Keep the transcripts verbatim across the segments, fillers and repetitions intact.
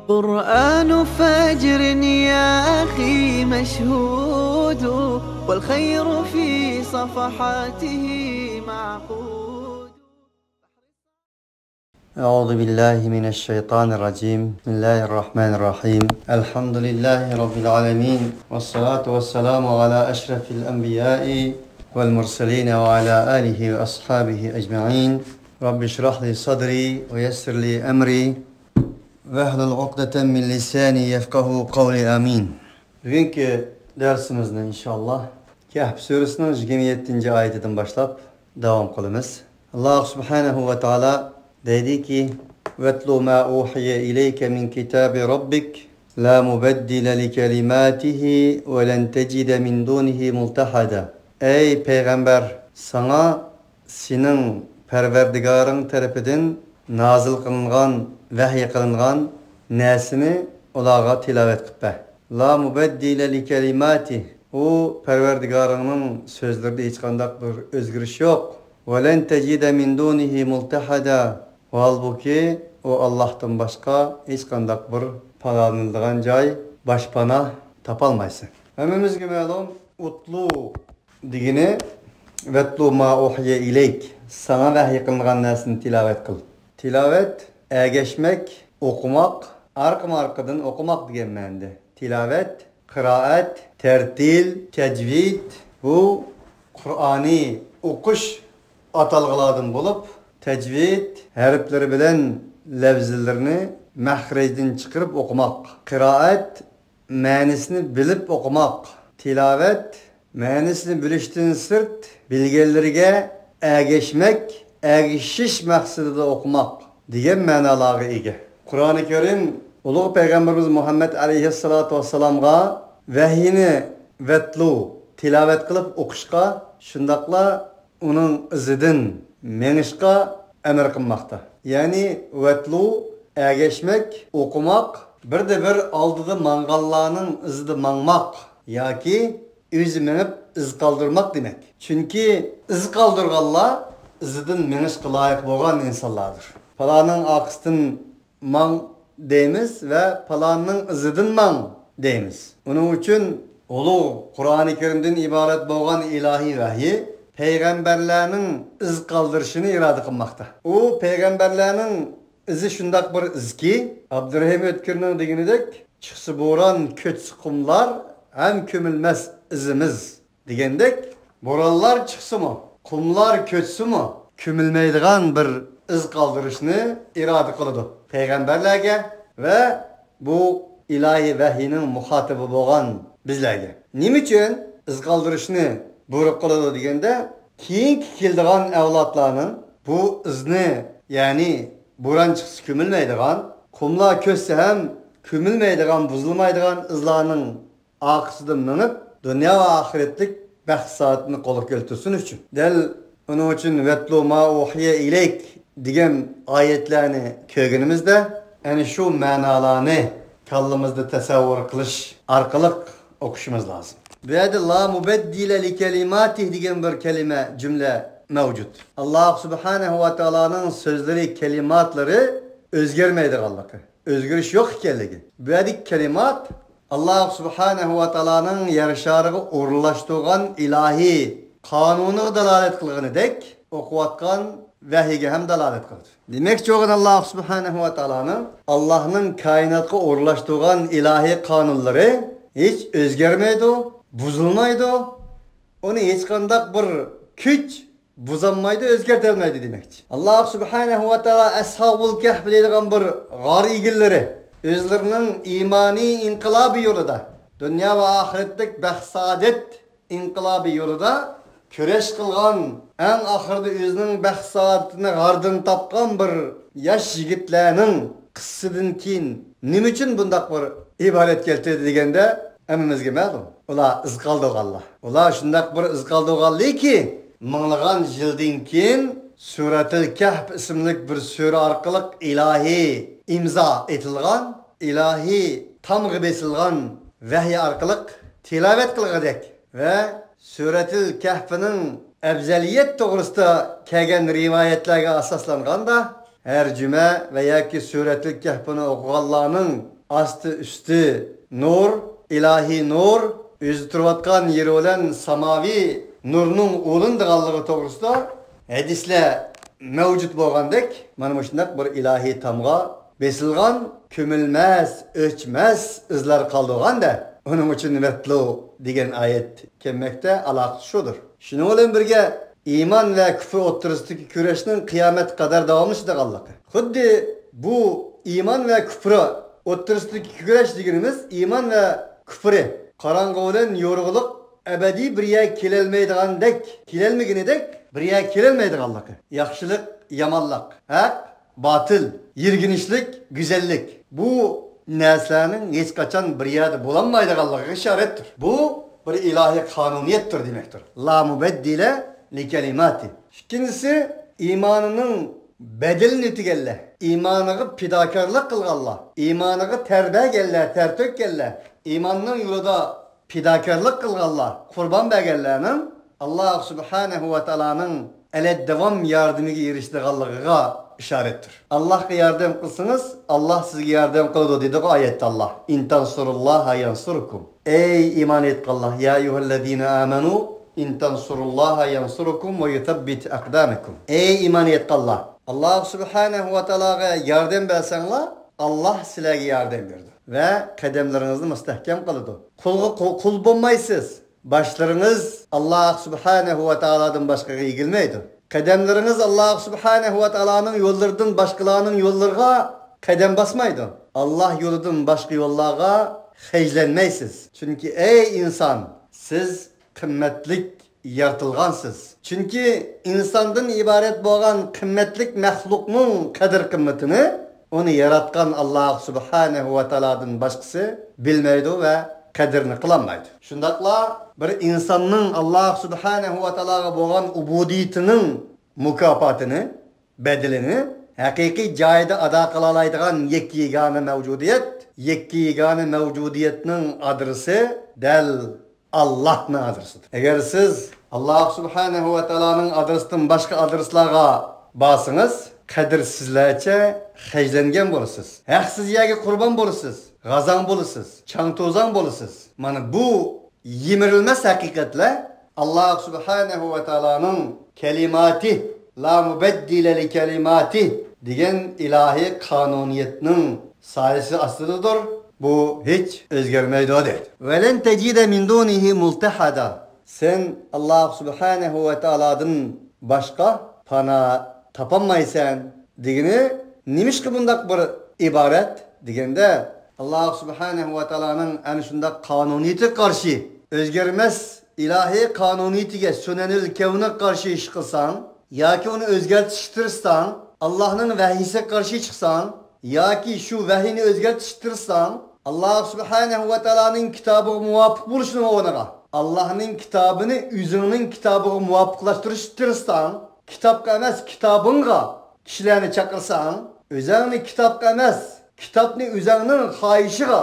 قرآن فجر يا أخي مشهود، والخير في صفحاته معقود. أعوذ بالله من الشيطان الرجيم. بسم الله الرحمن الرحيم. الحمد لله رب العالمين، والصلاة والسلام على أشرف الأنبياء والمرسلين وعلى آله وأصحابه أجمعين. رب اشرح لي صدري ويسر لي أمري واحلل عقدة من لساني يفقهوا قولي. آمين. بۈگۈنكى دەرسىمىزنى ئىنشاللا كەھف سۈرىسىنىڭ يىگىرمە يەتتىنچى ئايىتىدىن باشلاپ داۋام قىلىمىز. ئاللاھ سۇبھانەھۇ ۋە تائالا دەيدىكى، واتل ما أوحي إليك من كتاب ربك لا مبدل لكلماته ولن تجد من دونه ملتحدا. ئەي پەيغەمبەر، ساڭا سېنىڭ پەرۋەردىگارىڭ تەرىپىدىن نازىل قىلىنغان، ۋەھيى قىلىنغان نەرسىنى ئۇلارغا تىلاۋەت قىلىپ بەر. لا مۇبەددىلە لىكەلىماتىھ. ئۇ پەرۋەردىگارىڭنىڭ سۆزلىرىدە ھېچقانداق بىر ئۆزگىرىش يوق. ۋەلەن تەجىدە مىن دۇنىھى مۇلتەھەدا. ھالبۇكى، ئۇ ئاللاھتىن باشقا ھېچقانداق بىر پاناھلىنىدىغان جاي، باشپاناھ تاپالمايسەن. ھەممىمىزگە مەلۇم، ئۇتلۇ دېگىنى، ۋەتلۇ ما ئۇھىيە ئىلەيك، ساڭا ۋەھيى قىلىنغان نەرسىنى تىلاۋەت قىل. تىلاۋەت، ئەگەشمەك، ئوقۇماق، ئارقىمۇ ئارقىدىن ئوقۇماق دېگەن مەنىدە. تىلاۋەت، قىرائەت، تەرتىل، تەجۋىد، بۇ قۇرئانى ئوقۇش ئاتالغۇلاردىن بولۇپ، تەجۋىد ھەرپلىرى بىلەن لەۋزىلىرىنى مەخرەجدىن چىقىرىپ ئوقۇماق، قىرائەت، مەنىسىنى بىلىپ ئوقۇماق، تىلاۋەت، مەنىسىنى بىلىشتىن سىرت، بىلگەنلىرىگە ئەگەشمەك، ئەگىشىش مەقسىتىدە ئوقۇماق دېگەن مەنالارغا ئىگە. قۇرئانى كەرىم ئۇلۇغ پەيغەمبىرىمىز مۇھەممەد ئەلەيھىسسالاتۇ ۋەسسالامغا ۋەھىينى ۋەتلۇ، تىلاۋەت قىلىپ ئوقۇشقا، شۇنداقلا ئۇنىڭ ئىزىدىن مېڭىشقا ئەمر قىلماقتا. يەنى ۋەتلۇ، ئەگەشمەك، ئوقۇماق، بىردە بىر ئالدىدا ماڭغانلارنىڭ ئىزىدا ماڭماق ياكى ئۆزى مېڭىپ ئىز قالدۇرماق دېمەك. چۈنكى ئىز قالدۇرغانلار ئىزىدىن مېڭىشقا لايىق بولغان ئىنسانلاردۇر. پالانىڭ ئارقىسىدىن ماڭ دەيمىز ۋە پالاننىڭ ئىزىدىن ماڭ دەيمىز. ئۇنىڭ ئۈچۈن ئۇلۇغ قۇرئانى كەرىمدىن ئىبارەت بولغان ئىلاھىي ۋەھيى پەيغەمبەرلەرنىڭ ئىز قالدۇرۇشىنى ئىرادە قىلماقتا. ئۇ پەيغەمبەرلەرنىڭ ئىزى شۇنداق بىر ئىزكى، ئابدۇرېھىم ئۆتكۈرنىڭ دېگىنىدەك، چىقسا بوران، كۆچسە قۇملار، ھەم كۆمۈلمەس ئىزىمىز. دېگەندەك، بورانلار چىقسىمۇ، قۇملار كۆچسىمۇ، كۆمۈلمەيدىغان بىر ئىز قالدۇرۇشنى ئىرادە قىلىدۇ پەيغەمبەرلەرگە ۋە بۇ ئىلاھىي ۋەھىينىڭ مۇخاتىبى بولغان بىزلەرگە. نېمە ئۈچۈن ئىز قالدۇرۇشنى بۇيرۇق قىلىدۇ دېگەندە، كېيىنكى كېلىدىغان ئەۋلادلارنىڭ بۇ ئىزنى، يەنى بوران چىقسا كۆمۈلمەيدىغان، قۇملار كۆچسە ھەم كۆمۈلمەيدىغان، بۇزۇلمايدىغان ئىزلارنىڭ ئارقىسىدا مېڭىپ، دۇنيا ۋە ئاخىرەتلىك بەخت-سائادىتىنى قولغا كەلتۈرسۇن ئۈچۈن. دەل ئۇنىڭ ئۈچۈن «ۋەتلۇ ما ئۇھىيە ئىلەيك» دېگەن ئايەتلەرنى كۆرگىنىمىزدە، ئەنە شۇ مەنالارنى كاللىمىزدا تەسەۋۋۇر قىلىش ئارقىلىق ئوقۇشىمىز لازىم. بۇ يەردە «لا مۇبەددىلە لىكەلىماتىھ» دېگەن بىر كەلىمە، جۈملە مەۋجۇت. ئاللاھ سۇبھانەھۇ ۋە تائالانىڭ سۆزلىرى، كەلىماتلىرى ئۆزگەرمەيدىغانلىقى، ئۆزگىرىش يوق ئىكەنلىكى. بۇ يەردىكى كەلىمات ئاللاھ سۇبھانەھۇ ۋە تائالانىڭ يەر شارىغا ئورۇنلاشتۇرغان ئىلاھىي قانۇنىغا دالالەت قىلغىنىدەك، ئوقۇۋاتقان ۋەھىيگە ھەم دالالەت قىلىدۇ. دېمەكچى بولغىنى، ئاللاھ سۇبھانەھۇ ۋە تائالانىڭ، ئاللاھنىڭ كائىناتقا ئورۇنلاشتۇرغان ئىلاھىي قانۇنلىرى ھېچ ئۆزگەرمەيدۇ، بۇزۇلمايدۇ. ئۇنى ھېچقانداق بىر كۈچ بۇزالمايدۇ، ئۆزگەرتەلمەيدۇ دېمەكچى. ئاللاھ سۇبھانەھۇ ۋە تائالا ئەسھابۇل كەھف دەيدىغان بىر غار ئىگىلىرى ئۆزلىرىنىڭ ئىمانىي ئىنقىلابى يولىدا، دۇنيا ۋە ئاخىرەتلىك بەخت-سائادەت ئىنقىلابى يولىدا كۈرەش قىلغان، ئەڭ ئاخىرىدا ئۆزىنىڭ بەخت-سائادىتىنى غاردىن تاپقان بىر ياش يىگىتلەرنىڭ قىسسىدىن كېيىن نېمە ئۈچۈن بۇنداق بىر ئىبارەت كەلتۈردى دېگەندە، ھەممىمىزگە مەلۇم. ئۇلار ئىز قالدۇرغانلار. ئۇلار شۇنداق بىر ئىز قالدۇرغانلىكى، مىڭلىغان يىلدىن كېيىن سۈرەتىل كەھپ ئىسىملىك بىر سۈرە ئارقىلىق ئىلاھىي ئىمزا ئېتىلغان، ئىلاھىي تامغا بېسىلغان ۋەھىي ئارقىلىق تىلاۋەت قىلغۇدەك ۋە سۈرەتىل كەھپنىڭ ئەۋزەلىيەت توغرىسىدا كەلگەن رىۋايەتلەرگە ئاساسلانغاندا، ھەر جۈمە ۋە ياكى سۈرەتىل كەھپنى ئوقۇغانلارنىڭ ئاستى ئۈستى نۇر، ئىلاھىي نۇر، ئۆزى تۇرۇۋاتقان يېرى بىلەن ساماۋىي نۇرنىڭ ئۇلىنىدىغانلىقى توغرىسىدا ھەدىسلەر مەۋجۇت بولغاندەك، مانا مۇشۇنداق بىر ئىلاھىي تامغا بېسىلغان، كۆمۈلمەس، ئۆچمەس ئىزلار قالدۇرغاندا، ئۇنىڭ ئۈچۈن ۋەتلۇ دېگەن ئايەت كەلمەكتە، ئالاقىسى شۇدۇر. شۇنىڭ بىلەن بىرگە، ئىمان ۋە كۇفر ئوتتۇرىسىدىكى كۈرەشنىڭ قىيامەتكە قەدەر داۋاملىشىدىغانلىقى. خۇددى بۇ ئىمان ۋە كۇفر ئوتتۇرىسىدىكى كۈرەش دېگىنىمىز ئىمان ۋە كۇفرى، قاراڭغۇ بىلەن يورۇقلۇق ئەبەدىي بىر يەرگە كېلەلمەيدىغاندەك، كېلەلمىگىنىدەك بىر يەرگە كېلەلمەيدىغانلىقى. ياخشىلىق، يامانلىق، ھەق، باتىل، يىرگىنچلىك، گۈزەللىك. بۇ نەرسىلەرنىڭ ھېچقاچان بىر يەردە بولالمايدىغانلىقىغا ئىشارەتتۇر. بۇ بىر ئىلاھىي قانۇنىيەتتۇر دېمەكتۇر. لا مۇبەددىلە لىكەلىماتى. ئىككىنچىسى، ئىمانىنىڭ بەدىلىنى ئۆتىگەنلەر، ئىمانىغا پىداكارلىق قىلغانلار، ئىمانىغا تەر بەرگەنلەر، تەر تۆككەنلەر، ئىماننىڭ يولىدا پىداكارلىق قىلغانلار، قۇربان بەرگەنلەرنىڭ ئاللاھ سۇبھانەھۇ ۋە تائالانىڭ ئەلەدداۋام ياردىمىگە ئېرىشىدىغانلىقىغا ئىشارەتتۇر. ئاللاھقا ياردەم قىلسىڭىز، ئاللاھ سىزگە ياردەم قىلىدۇ، دېدىغۇ ئايەتتە ئاللاھ. ئىن تانسۇرۇللاھا يانسۇركۇم. ئەي ئىمان ئېيتقانلار، يا ئەييۇھەللەزىنە ئامەنۇ، ئىن تانسۇرۇللاھا يانسۇركۇم ۋە يۇسەببىت ئەقدامەكۇم. ئەي ئىمان ئېيتقانلار، ئاللاھ سۇبھانەھۇ ۋە تائالاغا ياردەم بەرسەڭلار، ئاللاھ سىلەرگە ياردەم بېرىدۇ ۋە قەدەملىرىڭىزنى مۇستەھكەم قىلىدۇ. قۇلغا قۇ-، قۇل بولمايسىز. باشلىرىڭىز ئاللاھ سۇبھانەھۇ ۋە تائالادىن باشقىغا ئېگىلمەيدۇ. قەدەملىرىڭىز ئاللاھ سۇبھانەھۇ ۋە تائالانىڭ يوللىرىدىن باشقىلارنىڭ يوللىرىغا قەدەم باسمايدۇ. ئاللاھ يولىدىن باشقا يوللارغا خەجلەنمەيسىز. چۈنكى، ئەي ئىنسان، سىز قىممەتلىك يارىتىلغانسىز. چۈنكى ئىنساندىن ئىبارەت بولغان قىممەتلىك مەخلۇقنىڭ قەدىر-قىممىتىنى ئۇنى ياراتقان ئاللاھ سۇبھانەھۇ ۋە تائالادىن باشقىسى بىلمەيدۇ ۋە قەدرىنى قىلالمايدۇ. شۇنداقلا بىر ئىنساننىڭ ئاللاھ سۇبھانەھۇ ۋە تائالاغا بولغان ئۇبۇدىيىتىنىڭ مۇكاپاتىنى، بەدىلىنى ھەقىقىي جايىدا ئادا قىلالايدىغان يەككە يېگانە مەۋجۇدىيەت، يەككە يېگانە مەۋجۇدىيەتنىڭ ئادرېسى دەل ئاللاھنىڭ ئادرېسىدۇر. ئەگەر سىز ئاللاھ سۇبھانەھۇ ۋە تائالانىڭ ئادرېسىدىن باشقا ئادرېسلارغا بارسىڭىز، قەدىرسىزلەرچە خەجلەنگەن بولىسىز. ھەقسىز يەرگە قۇربان بولىسىز، غازاڭ بولىسىز، چاڭ-توزاڭ بولىسىز. مانا بۇ يىمىرىلمەس ھەقىقەتلەر ئاللاھ سۇبھانەھۇ ۋە تائالانىڭ كەلىماتى، لا مۇبەددىلە لىكەلىماتى دېگەن ئىلاھىي قانۇنىيەتنىڭ سايىسى ئاستىدىدۇر. بۇ ھېچ ئۆزگەرمەيدۇ، دەيدۇ. ۋەلەن تەجىدە مىن دۇنىھى مۇلتەھەدا. سەن ئاللاھ سۇبھانەھۇ ۋە تائالادىن باشقا پانا تاپالمايسەن دېگىنى نېمىشقا بۇنداق بىر ئىبارەت دېگەندە، ئاللاھ سۇبھانەھۇ ۋە تائالانىڭ ئەنە شۇنداق قانۇنىيىتىگە قارشى، ئۆزگەرمەس ئىلاھىي قانۇنىيىتىگە، سۇنەنىل كەۋنىگە قارشى ئىش قىلساڭ، ياكى ئۇنى ئۆزگەرتىشكە تىرىشساڭ، ئاللاھنىڭ ۋەھىيسىگە قارشى چىقساڭ، ياكى شۇ ۋەھىينى ئۆزگەرتىشكە تىرىشساڭ، ئاللاھ سۇبھانەھۇ ۋە تائالانىڭ كىتابىغا مۇۋاپىق بولۇشنىڭ ئورنىغا، ئاللاھنىڭ كىتابىنى ئۆزۈڭنىڭ كىتابىغا مۇۋاپىقلاشتۇرۇشقا تىرىشساڭ، كىتابقا ئەمەس، كىتابىڭغا كىشىلەرنى چاقىرساڭ، ئۆزۈڭنى كىتابقا ئەمەس، كىتابنى ئۆزۈڭنىڭ خاھىشىغا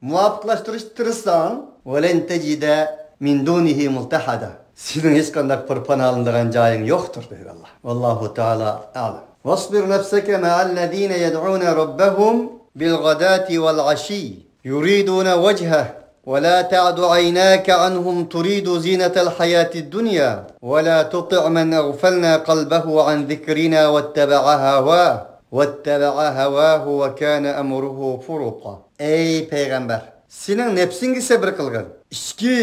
مۇۋاپىقلاشتۇرۇشقا تىرىشساڭ، ۋەلەن تەجىدە مىن دۇنىھى مۇلتەھەدا. سېنىڭ ھېچقانداق بىر پاناھلىنىدىغان جايىڭ يوقتۇر، دەيدۇ ئاللاھ. ۋاللاھۇ تائالا ئەلەم. واصبر نفسك مع الذين يدعون ربهم بالغداة والعشي يريدون وجهه ولا تعد عيناك عنهم تريد زينة الحياة الدنيا ولا تطع من أغفلنا قلبه عن ذكرنا واتبع هواه واتبع هواه وكان أمره فرطا. ئەي پەيغەمبەر، سېنىڭ نەپسىڭگە سەبرى قىلغىن. ئىچكى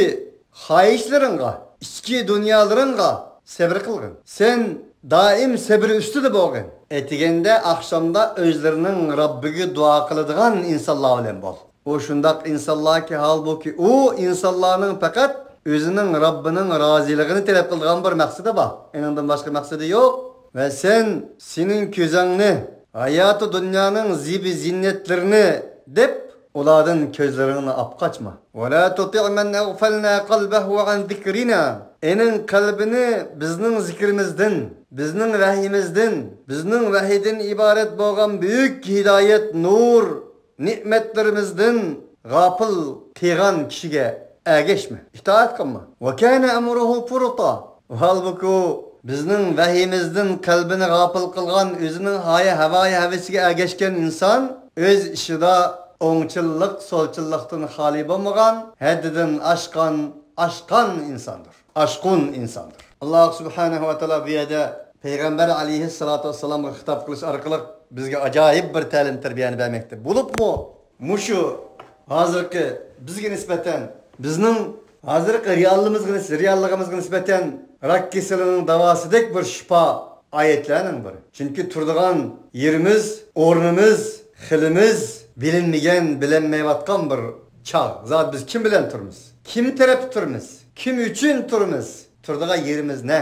خاھىشلىرىڭغا، ئىچكى دۇنيالىرىڭغا سەبرى قىلغىن. سەن دائىم سەبرى ئۈستىدە بولغىن. ئەتىگەندە، ئاخشامدا ئۆزلىرىنىڭ رەببىگە دۇئا قىلىدىغان ئىنسانلار بىلەن بول. ئۇ شۇنداق ئىنسانلاركى، ھالبۇكى، ئۇ ئىنسانلارنىڭ پەقەت ئۆزىنىڭ رەببىنىڭ رازىلىقىنى تەلەپ قىلىدىغان بىر مەقسىتى بار. ئېنىڭدىن باشقا مەقسىتى يوق. ۋە سەن سېنىڭ كۆزۈڭنى ھاياتى دۇنيانىڭ زىبۇ زىننەتلىرىنى دەپ، ئۇلاردىن كۆزلىرىڭنى ئاپ قاچما. ولا تطع من أغفلنا قلبه عن ذكرنا. ئېنىڭ قەلبىنى بىزنىڭ زىكرىمىزدىن، بىزنىڭ ۋەھىيىمىزدىن، بىزنىڭ ۋەھىيدىن ئىبارەت بولغان بۈيۈك ھىدايەت، نۇر، نېمەتلىرىمىزدىن غاپىل قىلغان كىشىگە ئەگەشمە، ئىتائەت قىلما. وكان أمره فرطا. ھالبۇكى، بىزنىڭ ۋەھىيىمىزدىن قەلبىنى غاپىل قىلغان، ئۆزىنىڭ ھايا ھاۋايى ھەۋىسىگە ئەگەشكەن ئىنسان ئۆز ئىشىدا ئوڭچىللىق، سولچىللىقتىن خالىي بولمىغان، ھەددىدىن ئاشقان، ئاشقان ئىنساندۇر. ئاشقۇن ئىنساندۇر. ئاللاھ سۇبھانەھۇ ۋە تائالا بۇ يەردە پەيغەمبەر ئەلەيھىسسالاتۇ ۋەسسالامغا خىتاب قىلىش ئارقىلىق بىزگە ئاجايىپ بىر تەلىم تەربىيەنى بەرمەكتە. بولۇپمۇ مۇشۇ ھازىرقى بىزگە نىسبەتەن، بىزنىڭ ھازىرقى رېئاللىقىمىزغا نىس-، رېئاللىقىمىزغا نىسبەتەن راك كېسىلىنىڭ داۋاسىدەك بىر شىپا ئايەتلەرنىڭ بىرى. چۈنكى تۇرىدىغان يېرىمىز، ئورنىمىز، خىلىمىز بىلىنمىگەن، بىلەلمەيۋاتقان بىر چاغ. زادى بىز كىم بىلەن تۇرىمىز؟ كىم تەرەپتە تۇرىمىز؟ كىم ئۈچۈن تۇرىمىز؟ تۇرىدىغان يېرىمىز نە؟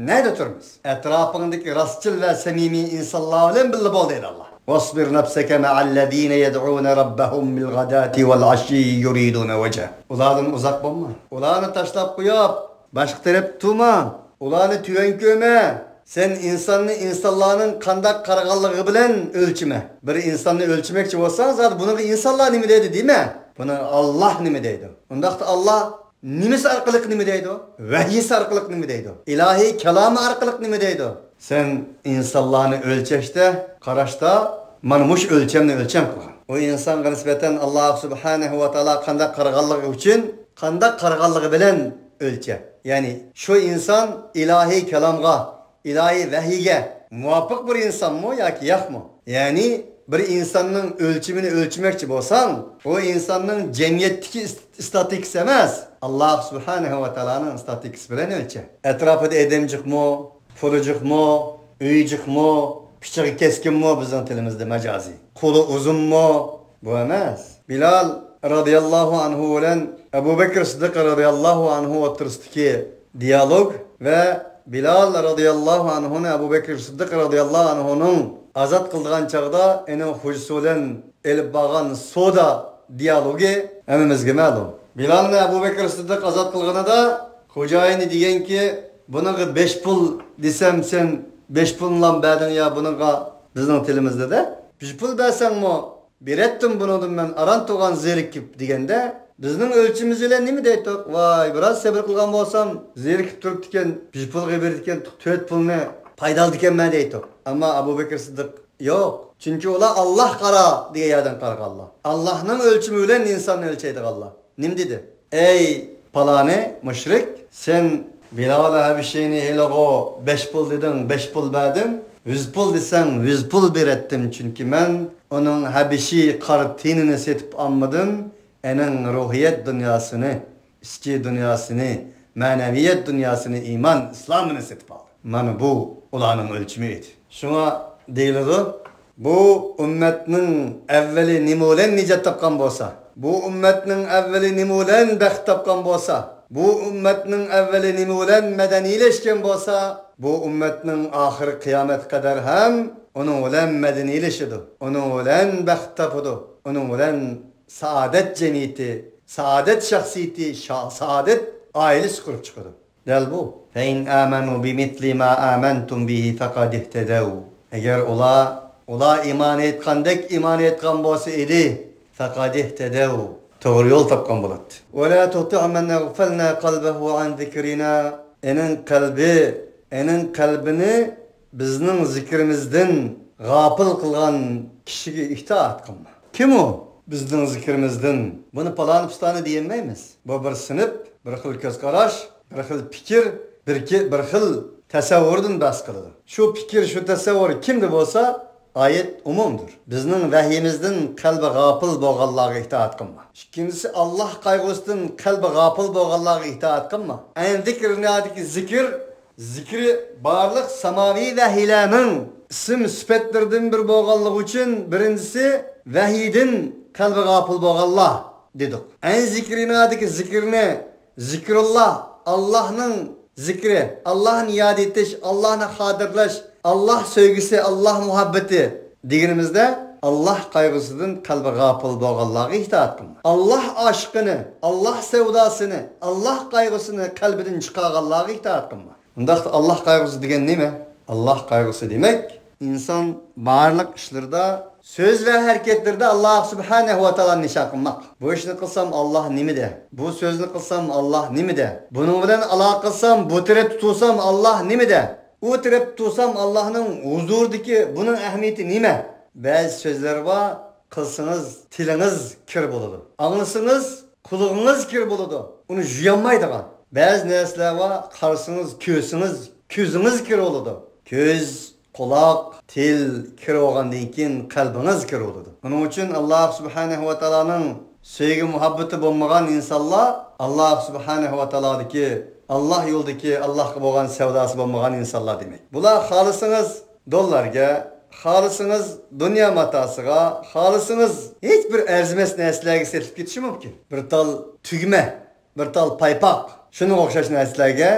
نەدە تۇرىمىز؟ ئەتراپىڭدىكى راستچىل ۋە سەمىمىي ئىنسانلار بىلەن بىللە بول، دەيدۇ ئاللاھ. «ۋەسبىر نەفسەكە مەئەللەزىنە يەدئۇنە رەببەھۇم بىلغەداتى ۋەلئەشىييە يۇرىدۇنە ۋەجھە.» ئۇلاردىن ئۇزاق بولما. ئۇلارنى تاشلاپ قويۇپ، باشقا تەرەپتە تۇرما. ئۇلارنى تۆۋەن كۆرمە. سەن ئىنساننى ئىنسانلارنىڭ قانداق قارىغانلىقى بىلەن ئۆلچىمە. بىر ئىنساننى ئۆلچىمەكچى بولساڭ، زادى بۇنىڭغا ئىنسانلار نېمە دەيدۇ دېمە. بۇنى ئاللاھ نېمە دەيدۇ؟ ئۇنداقتا ئاللاھ نېمىسى ئارقىلىق نېمە دەيدۇ؟ ۋەھىيسى ئارقىلىق نېمە دەيدۇ؟ ئىلاھىي كالامى ئارقىلىق نېمە دەيدۇ؟ سەن ئىنسانلارنى ئۆلچەشتە، قاراشتا مانا مۇشۇ ئۆلچەمنى ئۆلچەم قىلغان. ئۇ ئىنسانغا نىسبەتەن ئاللاھ سۇبھانەھۇ ۋە تائالا قانداق قارىغانلىقى ئۈچۈن، قانداق قارىغانلىقى بىلەن ئۆلچە. يەنى شۇ ئىنسان ئىلاھىي كالامغا، ئىلاھىي ۋەھىيگە مۇۋاپىق بىر ئىنسانمۇ ياكى ياقمۇ؟ يەنى بىر ئىنساننىڭ ئۆلچىمىنى ئۆلچىمەكچى بولساڭ، ئۇ ئىنساننىڭ جەمئىيەتتىكى ئىس-، ئىستاتىكىسى ئەمەس، ئاللاھ سۇبھانەھۇ ۋە تائالانىڭ ئىستاتىكىسى بىلەن ئۆلچە. ئەتراپىدا ئادەم جىقمۇ، پۇلى جىقمۇ، ئۆيى جىقمۇ، پىچىقى كەسكىنمۇ، بىزنىڭ تىلىمىزدا مەجازىي. قولى ئۇزۇنمۇ؟ بۇ ئەمەس. بىلال رازىياللاھۇ ئەنھۇ بىلەن ئەبۇ بەكرى سىددىق رازىياللاھۇ ئەنھۇ ئوتتۇرىسىدىكى دىيالوگ ۋە بىلال رازىياللاھۇ ئەنھۇنى ئەبۇ بەكرى سىددىق رازىياللاھۇ ئەنھۇنىڭ ئازاد قىلىدىغان چاغدا ئېنىڭ خوجىسى بىلەن ئېلىپ بارغان سودا دىيالوگى ھەممىمىزگە مەلۇم. بىلالنى ئەبۇ بەكرى سىددىق ئازاد قىلغىنىدا، خوجايىنى دېگەنكى، بۇنىڭغا بەش پۇل دېسەم، سەن بەش پۇلنىلا بەردىڭ يا بۇنىڭغا، بىزنىڭ تىلىمىزدا-دە. بەش پۇل بەرسەڭمۇ، بېرەتتىم بۇنىڭدىن مەن ئاران تۇرغان زېرىكىپ دېگەندە، بىزنىڭ ئۆلچىمىمىز بىلەن نېمە دەيتتۇق؟ ۋاي، بىراز سەبرى قىلغان بولسام، زېرىكىپ تۇرۇپتىكەن، بەش پۇلغا بېرىدىكەن، تۆت پۇلنى پايدا ئالىدىكەنمەن دەيتتۇق. ئەمما ئەبۇ بەكرى سىددىق، يوق. چۈنكى ئۇلار ئاللاھ قارا دېگەن يەردىن قارىغانلار. ئاللاھنىڭ ئۆلچىمى بىلەن ئىنساننى ئۆلچەيدىغانلار. نېمە دېدى؟ ئەي پالانى مۇشرىك، سەن بىلال ھەبىشىنى ھېلىغۇ بەش پۇل دېدىڭ، بەش پۇل بەردىم. يۈز پۇل دېسەڭ، يۈز پۇل بېرەتتىم، چۈنكى مەن ئۇنىڭ ھەبىشى قارا تېنىنى سېتىپ ئالمىدىم، ئېنىڭ روھىيەت دۇنياسىنى، ئىچكى دۇنياسىنى، مەنەۋىيەت دۇنياسىنى، ئىمان ئىسلامىنى سېتىپ ئالدىم. مانا بۇ ئۇلارنىڭ ئۆلچىمى ئىدى. شۇڭا دېيىلىدۇ، بۇ ئۈممەتنىڭ ئەۋۋىلى نېمە بىلەن نىجات تاپقان بولسا، بۇ ئۈممەتنىڭ ئەۋۋىلى نېمە بىلەن بەخت تاپقان بولسا، بۇ ئۈممەتنىڭ ئەۋۋىلى نېمە بىلەن مەدەنىيلەشكەن بولسا، بۇ ئۈممەتنىڭ ئاخىرى قىيامەتكە قەدەر ھەم ئۇنىڭ بىلەن مەدەنىيلىشىدۇ، ئۇنىڭ بىلەن بەخت تاپىدۇ، ئۇنىڭ بىلەن سائادەت جەمئىيىتى، سائادەت شەخسىيىتى، شا-، سائادەت ئائىلىسى قۇرۇپ چىقىدۇ. دەل بۇ. فَإِنْ آمَنُوا بِمِثْلِ مَا آمَنْتُمْ بِهِ فَقَدِ اهْتَدَوْا. ئەگەر ئۇلار، ئۇلار ئىمان ئېيتقاندەك ئىمان ئېيتقان بولسا ئىدى، فَقَدِ اهْتَدَوْا. توغرا يول تاپقان بولاتتى. وَلَا تُطِعْ مَنْ أَغْفَلْنَا قَلْبَهُ عَنْ ذِكْرِنَا. ئېنىڭ قەلبى، ئېنىڭ قەلبىنى بىزنىڭ زىكرىمىزدىن غاپىل قىلغان كىشىگە ئىتائەت قىلما. كىم ئۇ؟ بىزنىڭ زىكرىمىزدىن. بۇنى پالانى پۇستانى دېيەلمەيمىز. بۇ بىر سىنىپ، بىر خىل كۆز قاراش، بىر خىل پىكىر، بىر كى-، بىر خىل تەسەۋۋۇردىن بەھس قىلىدۇ. شۇ پىكىر، شۇ تەسەۋۋۇر كىمدە بولسا، ئايەت ئومۇمدۇر. بىزنىڭ ۋەھىيىمىزدىن قەلبى غاپىل بولغانلارغا ئىتائەت قىلما. ئىككىنچىسى، ئاللاھ قايغۇسىدىن قەلبى غاپىل بولغانلارغا ئىتائەت قىلما. ئەن زىكرىنادىكى زىكىر، زىكرى بارلىق ساماۋىي ۋەھىيلەرنىڭ ئىسىم سۈپەتلىرىدىن بىرى بولغانلىقى ئۈچۈن، بىرىنچىسى، ۋەھىيدىن قەلبى غاپىل بولغانلار دېدۇق. ئەن زىكرىنادىكى زىكىرنى، زىكرۇللا، ئاللاھنىڭ زىكرى، ئاللاھنى ياد ئېتىش، ئاللاھنى خاتىرىلەش، ئاللاھ سۆيگۈسى، ئاللاھ مۇھەببىتى دېگىنىمىزدە، ئاللاھ قايغۇسىدىن قەلبى غاپىل بولغانلارغا ئىتائەت قىلما. ئاللاھ ئاشىقىنى، ئاللاھ سەۋداسىنى، ئاللاھ قايغۇسىنى قەلبىدىن چىقارغانلارغا ئىتائەت قىلما. ئۇنداقتا ئاللاھ قايغۇسى دېگەن نېمە؟ ئاللاھ قايغۇسى دېمەك، ئىنسان بارلىق ئىشلىرىدا، سۆز ۋە ھەرىكەتلىرىدە ئاللاھ سۇبھانەھۇ ۋە تائالانى نىشان قىلماق. بۇ ئىشنى قىلسام، ئاللاھ نېمىدە؟ بۇ سۆزنى قىلسام، ئاللاھ نېمىدە؟ بۇنىڭ بىلەن ئالاقە قىلسام، بۇ تەرەپتە تۇرسام، ئاللاھ نېمىدە؟ ئۇ تەرەپتە تۇرسام، ئاللاھنىڭ ھۇزۇرىدىكى بۇنىڭ ئەھمىيىتى نېمە؟ بەزى سۆزلەر بار، قىلسىڭىز تىلىڭىز كىر بولىدۇ. ئاڭلىسىڭىز قۇلىقىڭىز كىر بولىدۇ. ئۇنى يۇيالمايدىغان بەزى نەرسىلەر بار، قارىسىڭىز كۆزىڭىز، كۆزىڭىز كىر بولىدۇ. كۆز، قۇلاق، تىل كىر بولغاندىن كېيىن قەلبىڭىز كىر بولىدۇ. ئۇنىڭ ئۈچۈن ئاللاھ سۇبھانەھۇ ۋە تائالانىڭ سۆيگۈ مۇھەببىتى بولمىغان ئىنسانلار ئاللاھ سۇبھانەھۇ ۋە تائالادىكى، ئاللاھ يولىدىكى، ئاللاھقا بولغان سەۋداسى بولمىغان ئىنسانلار دېمەك. بۇلار خالىسىڭىز دوللارغا، خالىسىڭىز دۇنيا ماتاسىغا، خالىسىڭىز ھېچ بىر ئەرزىمەس نەرسىلەرگە سېتىلىپ كېتىشى مۇمكىن. بىر تال تۈگمە، بىر تال پايپاق، شۇنىڭغا ئوخشاش نەرسىلەرگە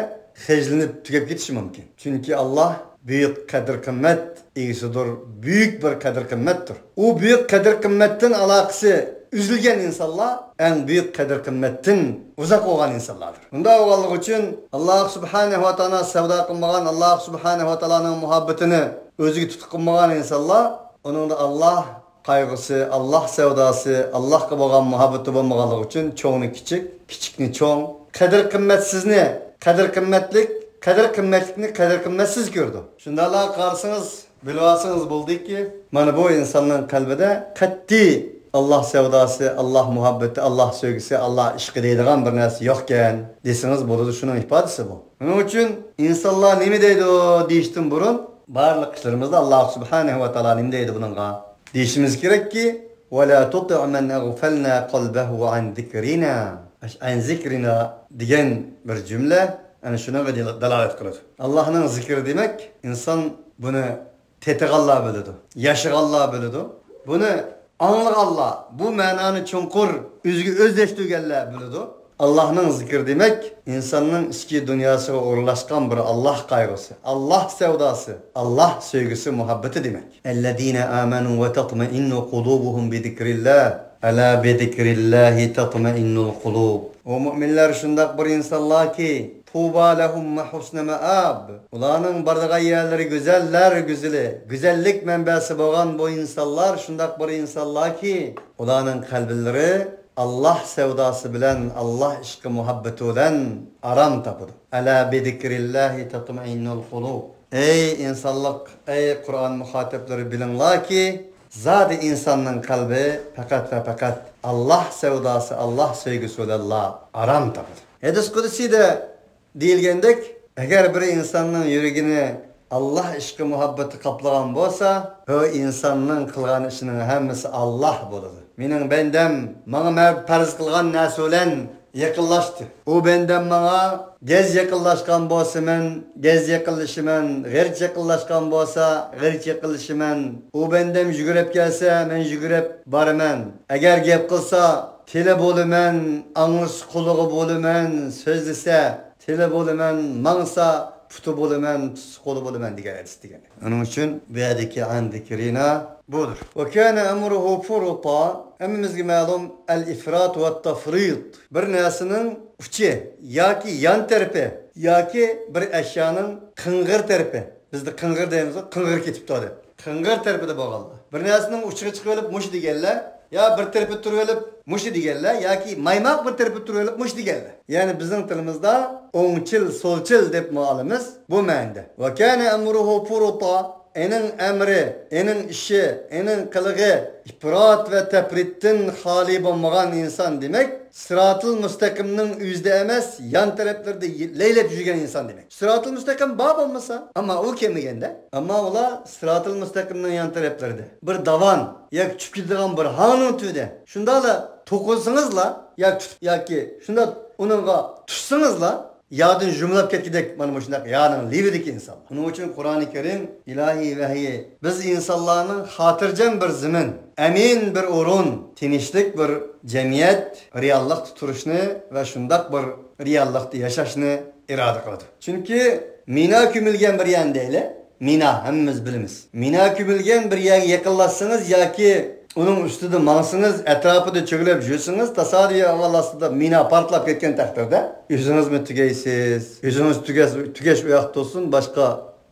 خەجلىنىپ تۈگەپ كېتىشى مۇمكىن. چۈنكى ئاللاھ بۈيۈك قەدىر-قىممەت ئىگىسىدۇر، بۈيۈك بىر قەدىر-قىممەتتۇر. ئۇ بۈيۈك قەدىر-قىممەتتىن ئالاقىسى ئۈزۈلگەن ئىنسانلار ئەڭ بۈيۈك قەدىر-قىممەتتىن ئۇزاق بولغان ئىنسانلاردۇر. بۇنداق بولغانلىقى ئۈچۈن ئاللاھ سۇبھانەھۇ ۋە تائالانى سەۋدا قىلمىغان، ئاللاھ سۇبھانەھۇ ۋە تائالانىڭ مۇھەببىتىنى ئۆزىگە تۇتۇق قىلمىغان ئىنسانلار، ئۇنىڭدا ئاللاھ قايغۇسى، ئاللاھ سەۋداسى، ئاللاھقا بولغان مۇھەببىتى بولمىغانلىقى ئۈچۈن چوڭنى كىچىك، كىچىكنى چوڭ، قەدىر-قىممەتسىزنى قەدىر-قىممەتلىك، قەدىر-قىممەتلىكنى قەدىر-قىممەتسىز كۆرىدۇ. شۇنداقلا قارىسىڭىز، بىلىۋالسىڭىز بولدىكى، مانا بۇ ئىنساننىڭ قەلبىدە قەتئىي ئاللاھ سەۋداسى، ئاللاھ مۇھەببىتى، ئاللاھ سۆيگۈسى، ئاللاھ ئىشقى دەيدىغان بىر نەرسە يوقكەن دېسىڭىز بولىدۇ، شۇنىڭ ئىپادىسى بۇ. شۇنىڭ ئۈچۈن ئىنسانلار نېمە دەيدۇ دېيىشتىن بۇرۇن، بارلىق ئىشلىرىمىزدا ئاللاھ سۇبھانەھۇ ۋە تائالا نېمە دەيدۇ بۇنىڭغا دېيىشىمىز كېرەككى، «ولا تطع من أغفلنا قلبه عن ذكرنا». ئەش-، «عن ذكرنا» دېگەن بىر جۈملە ئەنە شۇنىڭغا دېل-، دالالەت قىلىدۇ. ئاللاھنىڭ زىكرى دېمەك، ئىنسان بۇنى تېتىغانلار بىلىدۇ، ياشىغانلار بىلىدۇ. بۇنى ئاڭلىغانلار، بۇ مەنانى چوڭقۇر ئۆزىگە ئۆزلەشتۈرگەنلەر بىلىدۇ. ئاللاھنىڭ زىكرى دېمەك، ئىنساننىڭ ئىچكى دۇنياسىغا ئورۇنلاشقان بىر ئاللاھ قايغۇسى، ئاللاھ سەۋداسى، ئاللاھ سۆيگۈسى، مۇھەببىتى دېمەك. «الذين آمنوا وتطمئن قلوبهم بذكر الله ألا بذكر الله تطمئن القلوب». ئۇ مۇئمىنلەر شۇنداق بىر ئىنسانلاركى، «طوبى لهم وحسن مآب». ئۇلارنىڭ بارىدىغان يەرلىرى گۈزەللەر گۈزىلى، گۈزەللىك مەنبەسى بولغان بۇ ئىنسانلار شۇنداق بىر ئىنسانلاركى، ئۇلارنىڭ قەلبلىرى ئاللاھ سەۋداسى بىلەن، ئاللاھ ئىشقى مۇھەببىتى بىلەن ئارام تاپىدۇ. «ألا بذكر الله تطمئن القلوب». ئەي ئىنسانلىق، ئەي قۇرئان مۇخاتىپلىرى، بىلىڭلاركى، زادى ئىنساننىڭ قەلبى پەقەت ۋە پەقەت ئاللاھ سەۋداسى، ئاللاھ سۆيگۈسى بىلەنلا ئارام تاپىدۇ. ھەدىس قۇدسىيدا دېيىلگەندەك، ئەگەر بىر ئىنساننىڭ يۈرىكىنى ئاللاھ ئىشقى مۇھەببىتى قاپلىغان بولسا، ئۇ ئىنساننىڭ قىلغان ئىشىنىڭ ھەممىسى ئاللاھ بولىدۇ. مېنىڭ بەندەم ماڭا مەن پەرز قىلغان نەرسە بىلەن يېقىنلاشتى. ئۇ بەندەم ماڭا گەج يېقىنلاشقان بولسا، مەن گەج يېقىنلىشىمەن، غېرىچ يېقىنلاشقان بولسا، غېرىچ يېقىنلىشىمەن. ئۇ بەندەم يۈگۈرۈپ كەلسە، مەن يۈگۈرۈپ بارىمەن. ئەگەر گەپ قىلسا، تىلى بولىمەن، ئاڭلىسا قۇلىقى بولىمەن، سۆزلىسە، تىلى بولىمەن، ماڭسا پۇتى بولىمەن، تۇتسا قولى بولىمەن دېگەن ھەدىس دېگەن. ئۇنىڭ ئۈچۈن بۇ يەردىكى «عن ذكرنا» بۇدۇر. «وكان أمره فرطا». ھەممىمىزگە مەلۇم، «الإفراط والتفريط». بىر نەرسىنىڭ ئۇچى ياكى يان تەرىپى ياكى بىر ئەشيانىڭ قىڭغىر تەرىپى. بىزدە قىڭغىر دەيمىز، قىڭغىر كېتىپتۇ دەپ. قىڭغىر تەرىپىدە بولغانلار. بىر نەرسىنىڭ ئۇچىغا چىقىۋېلىپ مۇشۇ دېگەنلەر، يا بىر تەرىپىدە تۇرۇۋېلىپ مۇشۇ دېگەنلەر، ياكى مايماق بىر تەرىپىدە تۇرۇۋېلىپ مۇشۇ دېگەنلەر. يەنى بىزنىڭ تىلىمىزدا ئوڭچىل، سولچىل دەپمۇ ئالىمىز بۇ مەنىدە. «وكان أمره فرطا». ئېنىڭ ئەمرى، ئېنىڭ ئىشى، ئېنىڭ قىلىقى ئىپرات ۋە تەپرىتتىن خالىي بولمىغان ئىنسان دېمەك، سىراتىل مۇستەقىمنىڭ ئۆزىدە ئەمەس، يان تەرەپلىرىدە لەيلەپ يۈرگەن ئىنسان دېمەك. سىراتىل مۇستەقىم بار بولمىسا، ئەمما ئۇ كەلمىگەندە، ئەمما ئۇلار سىراتىل مۇستەقىمنىڭ يان تەرەپلىرىدە بىر داۋان ياكى چۈشۈپ كېتىدىغان بىر ھاڭنىڭ تۈۋىدە شۇنداقلا توقۇنسىڭىزلا ياكى تۇتۇپ، ياكى شۇنداق ئۇنىڭغا تۇتسىڭىزلا، يادىن يۇمۇلاپ كەتكۈدەك مانا مۇشۇنداق يانىڭ لېۋىدىكى ئىنسانلار. ئۇنىڭ ئۈچۈن قۇرئانى كەرىم ئىلاھىي ۋەھىي بىز ئىنسانلارنىڭ خاتىرجەم بىر زېمىن، ئەمىن بىر ئورۇن، تىنچلىق بىر جەمئىيەت، رېئاللىقتا تۇرۇشنى ۋە شۇنداق بىر رېئاللىقتا ياشاشنى ئىرادە قىلىدۇ. چۈنكى مىنا كۆمۈلگەن بىر يەرنى دەيلى. مىنا، ھەممىمىز بىلىمىز. مىنا كۆمۈلگەن بىر يەرگە يېقىنلاشسىڭىز ياكى ئۇنىڭ ئۈستىدە ماڭسىڭىز، ئەتراپىدا چۆگىلەپ يۈرسىڭىز، تاسادىپىي ئەھۋال ئاستىدا مىنا پارتلاپ كەتكەن تەقدىردە، ئۆزىڭىزمۇ تۈگەيسىز. ئۆزىڭىز تۈگەش، تۈگەش ئۇ ياقتا تۇرسۇن، باشقا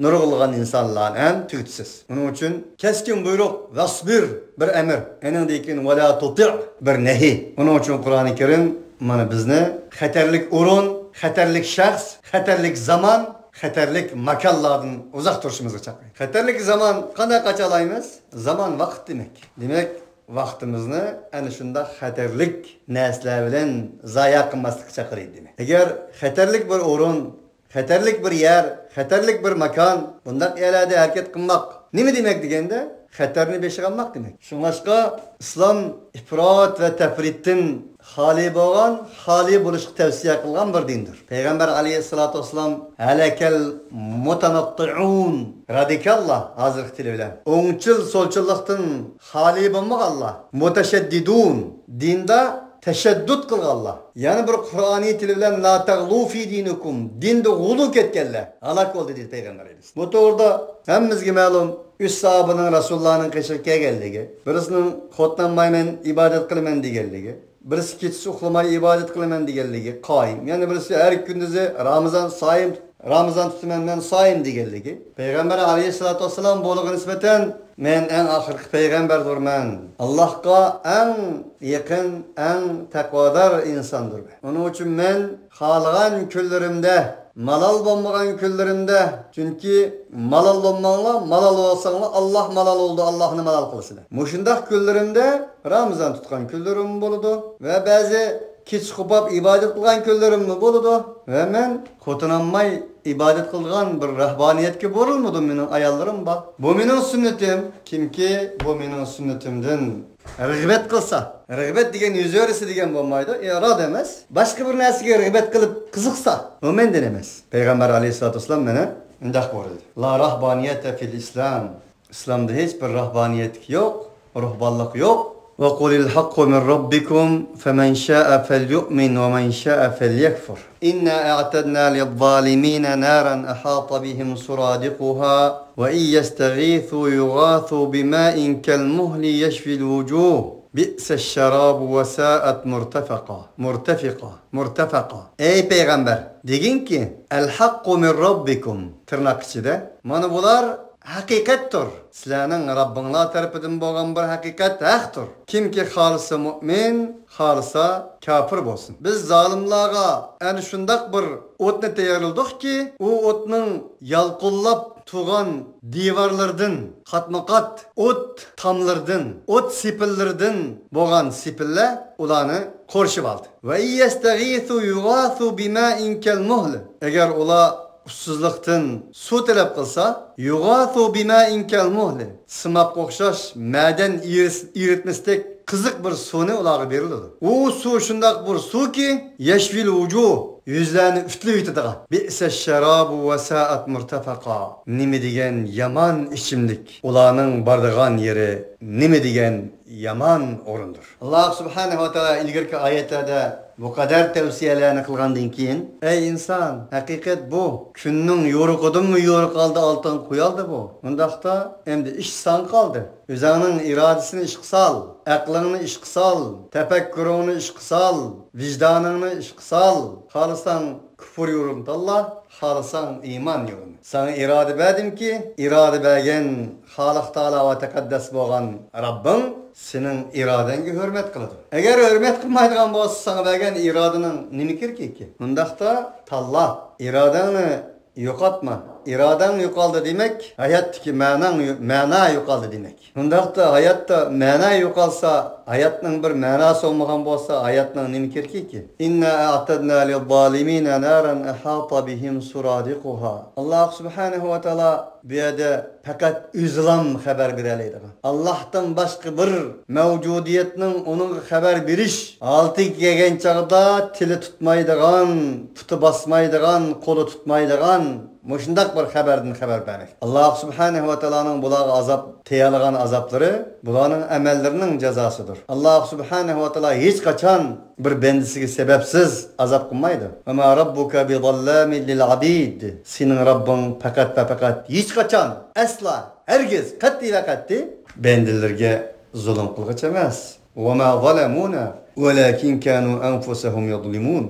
نۇرغۇنلىغان ئىنسانلارنى ھەم تۈگىتىسىز. ئۇنىڭ ئۈچۈن كەسكىن بۇيرۇق، ۋەسبىر، بىر ئەمىر. ئېنىڭدىن كېيىن ۋەلا تۇتىئ، بىر نەھى. ئۇنىڭ ئۈچۈن قۇرئانى كەرىم مانا بىزنى خەتەرلىك ئورۇن، خەتەرلىك شەخس، خەتەرلىك زامان، خەتەرلىك ماكانلاردىن ئۇزاق تۇرۇشىمىزغا چاقىرىدۇ. خەتەرلىك زامان قانداق قاچالايمىز؟ زامان ۋاقىت دېمەك. دېمەك، ۋاقتىمىزنى ئەنە شۇنداق خەتەرلىك نەرسىلەر بىلەن زايە قىلماسلىققا چاقىرىدۇ دېمەك. ئەگەر خەتەرلىك بىر ئورۇن، خەتەرلىك بىر يەر، خەتەرلىك بىر ماكان، بۇنداق يەرلەردە ھەرىكەت قىلماق نېمە دېمەك دېگەندە، خەتەرنى بېشىغا ئالماق دېمەك. شۇڭلاشقا ئىسلام ئىپرات ۋە تەپرىتتىن خالىي بولغان، خالىي بولۇشقا تەۋسىيە قىلغان بىر دىندۇر. پەيغەمبەر ئەلەيھىسسالاتۇ ۋەسسالام، ھەلەكەل مۇتەنەتتىئۇن، رادىكاللار، ھازىرقى تىل بىلەن، ئوڭچىل سولچىللىقتىن خالىي بولمىغانلار، مۇتەشەددىدۇن، دىندا تەشەددۇت قىلغانلار، يەنە بىر قۇرئانىي تىل بىلەن، لا تەغلۇ فى دىنىكۇم، دىندا غۇلۇ كەتكەنلەر ھالاك بولدى دېدى پەيغەمبەر ئەلەيھىسسالام. بۇ توغرىدا ھەممىمىزگە مەلۇم، ئۈچ ساھابىنىڭ رەسۇلۇللانىڭ قېشىغا كەلگەنلىكى، بىرسىنىڭ خوتۇنامايمەن، ئىبادەت قىلىمەن دېگەنلىكى، بىرسى كېچىسى ئۇخلىماي ئىبادەت قىلىمەن دېگەنلىكى، قايىم. يەنە بىرسى ھەر كۈندۈزى رامىزان سايىم، رامىزان تۇتىمەن، مەن سايىم دېگەنلىكى. پەيغەمبەر ئەلەيھىسسالاتۇ ۋەسسالام بۇلارغا نىسبەتەن، مەن ئەڭ ئاخىرقى پەيغەمبەردۇرمەن. ئاللاھقا ئەڭ يېقىن، ئەڭ تەقۋادار ئىنساندۇر مەن. ئۇنىڭ ئۈچۈن مەن خالىغان كۈنلىرىمدە، مالال بولمىغان كۈنلىرىمدە، چۈنكى مالال بولماڭلار، مالال بولساڭلار، ئاللاھ مالال بولىدۇ، ئاللاھنى مالال قىلىسىلەر. مۇشۇنداق كۈنلىرىمدە رامىزان تۇتقان كۈنلىرىم بولىدۇ ۋە بەزى كېچە قوپاپ ئىبادەت قىلغان كۈنلىرىممۇ بولىدۇ. ۋە مەن خوتۇناماي ئىبادەت قىلىدىغان بىر رەھبانىيەتكە بۇرۇلمىدىم، مېنىڭ ئاياللىرىم بار. بۇ مېنىڭ سۈننىتىم. كىمكى بۇ مېنىڭ سۈننىتىمدىن رىغبەت قىلسا، رىغبەت دېگەن يۈز ئۆرىسى دېگەن بولمايدۇ، ئىرادە ئەمەس، باشقا بىر نەرسىگە رىغبەت قىلىپ قىزىقسا، ئۇ مەندىن ئەمەس. پەيغەمبەر ئەلەيھىسسالاتۇ ۋەسسالام مانا مۇنداق بۇيرۇدى، لا راھبانىيەتە فىل ئىسلام. ئىسلامدا ھېچ بىر راھبانىيەتلىك يوق، روھبانلىق يوق. وقل الحق من ربكم فمن شاء فليؤمن ومن شاء فليكفر. إنا أعتدنا للظالمين نارا أحاط بهم سرادقها وإن يستغيثوا يغاثوا بماء كالمهل يشوي الوجوه بئس الشراب وساءت مرتفقا. مرتفقا. مرتفقا. ئەي پەيغەمبەر، دېگىنكى، الحق من ربكم، تىرناق ئىچىدە، مانا بۇلار ھەقىقەتتۇر. سىلەرنىڭ رەببىڭلار تەرىپىدىن بولغان بىر ھەقىقەت ھەقتۇر. كىمكى خالىسا مۇئمىن، خالىسا كاپىر بولسۇن. بىز زالىملارغا ئەنە شۇنداق بىر ئوتنى تەييارلىدۇقكى، ئۇ ئوتنىڭ يالقۇنلاپ تۇرغان دىۋارلىرىدىن، قاتمۇقات ئوت تاملىرىدىن، ئوت سېپىللىرىدىن بولغان سېپىللەر ئۇلارنى قورشىۋالدى. وإن يستغيثوا يغاثوا بماء كالمهل. ئەگەر ئۇلار ئۇسسۇزلۇقتىن سۇ تەلەپ قىلسا، يغاثوا بماء كالمهل، سىمابقا ئوخشاش مەدەن ئېرىس-، ئېرىتمىسىدەك قىزىق بىر سۇنى ئۇلارغا بېرىلىدۇ. ئۇ سۇ شۇنداق بىر سۇكى، يشوي الوجوه، يۈزلەرنى ئۈتۈلۈۋېتىدىغان. بئس الشراب وساءت مرتفقا. نېمە دېگەن يامان ئىچىملىك. ئۇلارنىڭ بارىدىغان يېرى نېمە دېگەن يامان ئورۇندۇر. ئاللاھ سۇبھانەھۇ ۋە تائالا ئىلگىرىكى ئايەتلەردە بۇ قەدەر تەۋسىيەلەرنى قىلغاندىن كېيىن، ئەي ئىنسان، ھەقىقەت بۇ. كۈننىڭ يورۇقىدىنمۇ يورۇق ھالدا ئالتۇن قۇيالدى بۇ. ئۇنداقتا ئەمدى ئىش ساڭا قالدى. ئۆزۈڭنىڭ ئىرادىسىنى ئىشقا سال، ئەقلىڭنى ئىشقا سال، تەپەككۇرۇڭنى ئىشقا سال، ۋىجدانىڭنى ئىشقا سال. خالىساڭ كۇپۇر يولىنى تاللا، خالىساڭ ئىمان يولىنى. ساڭا ئىرادە بەردىمكى، ئىرادە بەرگەن خالىق تائالا ۋە تەقەددەس بولغان رەببىڭ سېنىڭ ئىرادەڭگە ھۆرمەت قىلىدۇ. ئەگەر ھۆرمەت قىلمايدىغان بولسا، ساڭا بەرگەن ئىرادىنىڭ نېمە كېرىكى؟ ئۇنداقتا تاللا، ئىرادەڭنى يوقاتما. ئىرادەڭ يوقالدى دېمەك، ھاياتتىكى مەناڭ يو-، مەنا يوقالدى دېمەك. ئۇنداقتا ھاياتتا مەنا يوقالسا، ھاياتنىڭ بىر مەناسى بولمىغان بولسا، ھاياتنىڭ نېمە كېرىكىكى؟ إنا أعتدنا للظالمين نارا أحاط بهم سرادقها. ئاللاھ سۇبھانەھۇ ۋە تائالا بۇ يەردە پەقەت ئۆزىلام خەۋەر بېرەلەيدىغان، ئاللاھتىن باشقا بىر مەۋجۇدىيەتنىڭ ئۇنىڭغا خەۋەر بېرىش ھالىتىگە كەلگەن چاغدا تىلى تۇتمايدىغان، پۇتى باسمايدىغان، قولى تۇتمايدىغان مۇشۇنداق بىر خەۋەردىن خەۋەر بەرمەكتە. ئاللاھ سۇبھانەھۇ ۋە تائالانىڭ بۇلارغا ئازاب، تەييارلىغان ئازابلىرى بۇلارنىڭ ئەمەللىرىنىڭ جازاسىدۇر. ئاللاھ سۇبھانەھۇ ۋە تائالا ھېچقاچان بىر بەندىسىگە سەۋەبسىز ئازاب قىلمايدۇ. وما ربك بظلام للعبيد. سېنىڭ رەببىڭ پەقەت ۋە پەقەت ھېچقاچان، ئەسلا، ھەرگىز، قەتئىي ۋە قەتئىي بەندىلىرىگە زۇلۇم قىلغۇچى ئەمەس. وما ظلمونا ولكن كانوا أنفسهم يظلمون.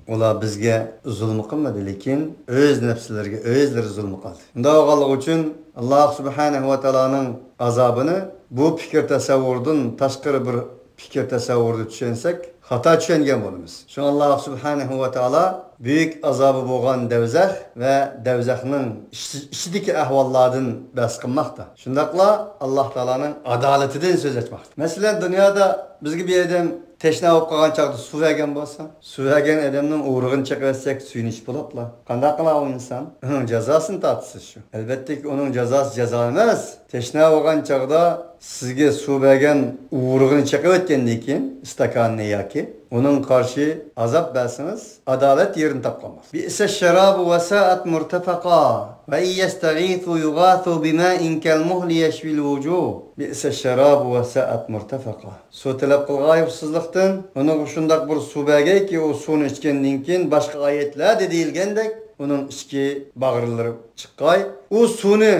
ئۇلار بىزگە زۇلۇم قىلمىدى، لېكىن ئۆز نەپسلىرىگە ئۆزلىرى زۇلۇم قىلدى. شۇنداق بولغانلىقى ئۈچۈن ئاللاھ سۇبھانەھۇ ۋە تائالانىڭ ئازابىنى بۇ پىكىر تەسەۋۋۇردىن تاشقىرى بىر پىكىر تەسەۋۋۇردا چۈشەنسەك، خاتا چۈشەنگەن بولىمىز. شۇڭا ئاللا سۇبھانەھۇ ۋە تائالا بۈيۈك ئازابى بولغان دەۋزەخ ۋە دەۋزەخنىڭ ئىچ-، ئىچىدىكى ئەھۋاللاردىن بەھس قىلماقتا. شۇنداقلا ئاللا تائالانىڭ ئادالىتىدىن سۆز ئاچماقتا. مەسىلەن، دۇنيادا بىزگە بىر ئادەم تەشنا بولۇپ قالغان چاغدا سۇ بەرگەن بولسا، سۇ بەرگەن ئادەمنىڭ ئورىقىنى چېقىۋەتسەك، سۈيىنى ئىچىپ بولۇپلا. قانداق قىلا ئۇ ئىنسان؟ ئۇنىڭ جازاسىنى تارتىسىز شۇ. ئەلۋەتتىكى، ئۇنىڭ جازاسى جازا ئەمەس. تەشنا بولغان چاغدا سىزگە سۇ بەرگەن ئورىقىنى چېقىۋەتكەندىن كېيىن، ئىستاكاننى ياكى، ئۇنىڭ قارشى ئازاب بەرسىڭىز، ئادالەت يېرىنى تاپقان بولىسىز. بئس الشراب وساءت مرتفقا وإن يستغيثوا يغاثوا بماء كالمهل يشوي الوجوه. بئس الشراب وساءت مرتفقا. سۇ تەلەپ قىلغايۇقسىزلىقتىن، ئۇنىڭغا شۇنداق بىر سۇ بەرگەيكى، ئۇ سۇنى ئىچكەندىن كېيىن باشقا ئايەتلەردە دېيىلگەندەك، ئۇنىڭ ئىچكى باغرىلىرى چىققاي، ئۇ سۇنى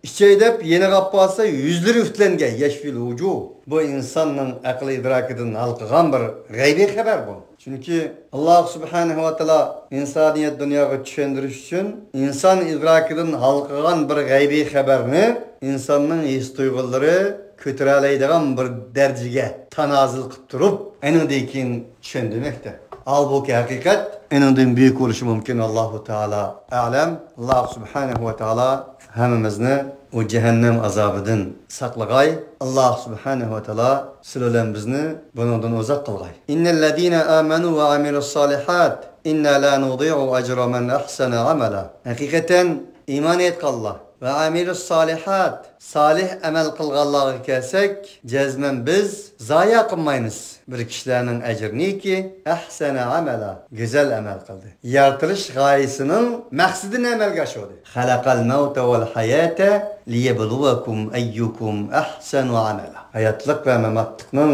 ئىچەي دەپ يېنىغا ئاپارسا، يۈزلىرى ئۈتلەنگەن، يەشۋىل ۋۇجۇھ. بۇ ئىنساننىڭ ئەقلى ئىدراكىدىن ھالقىغان بىر غەيبىي خەۋەر بۇ. چۈنكى ئاللا سۇبھانەھۇ ۋە تائالا ئىنسانىيەت دۇنياغا چۈشەندۈرۈش ئۈچۈن ئىنسان ئىدراكىدىن ھالقىغان بىر غەيبىي خەۋەرنى ئىنساننىڭ ھېس تۇيغۇلىرى كۆتۈرەلەيدىغان بىر دەرىجىگە تانازۇل قىلىپ تۇرۇپ، ئېنىڭدىن كېيىن چۈشەندۈرمەكتە. ھالبۇكى، ھەقىقەت ئېنىڭدىن بۈيۈك بولۇشى مۇمكىن. ئاللاھۇ تائالا ئەلەم. ئاللاھ سۇبھانەھۇ ۋە تائالا ھەممىمىزنى ئۇ جەھەننەم ئازابىدىن ساقلىغاي. ئاللاھ سۇبھانەھۇ ۋە تائالا سىلەر بىلەن بىزنى بۇنىڭدىن ئۇزاق قىلغاي. إن الذين آمنوا وعملوا الصالحات إنا لا نضيع أجر من أحسن عملا. ھەقىقەتەن ئىمان ئېيتقانلار ۋە ئامىلۇس سالىھات، سالىھ ئەمەل قىلغانلارغا كەلسەك، جەزمەن بىز زايە قىلمايمىز بىر كىشىلەرنىڭ ئەجرىنىكى، ئەھسەنە ئەمەلا، گۈزەل ئەمەل قىلدى. يارىتىلىش غايىسىنىڭ مەقسىتىنى ئەمەلگە ئاشۇردى. خەلەقەل مەۋتە ۋەل ھاياتە لىيەبلۇۋەكۇم ئەييۇكۇم ئەھسەنۇ ئەمەلا. ھاياتلىق ۋە ماماتلىقنىڭ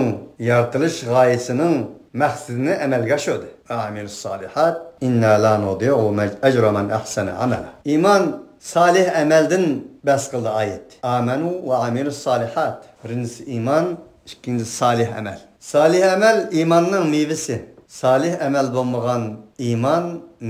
يارىتىلىش غايىسىنىڭ مەقسىتىنى ئەمەلگە ئاشۇردى. ئامىلۇس سالىھات، ئىننا لا نۇدىئۇ ئەجرا مەن ئەھسەنە ئەمەلا. ئىمان سالىھ ئەمەلدىن بەھس قىلدى ئايەت. ئامەنۇ ۋە ئامىلۇس سالىھات. بىرىنچىسى ئىمان، ئىككىنچىسى سالىھ ئەمەل. سالىھ ئەمەل ئىماننىڭ مېۋىسى. سالىھ ئەمەل بولمىغان ئىمان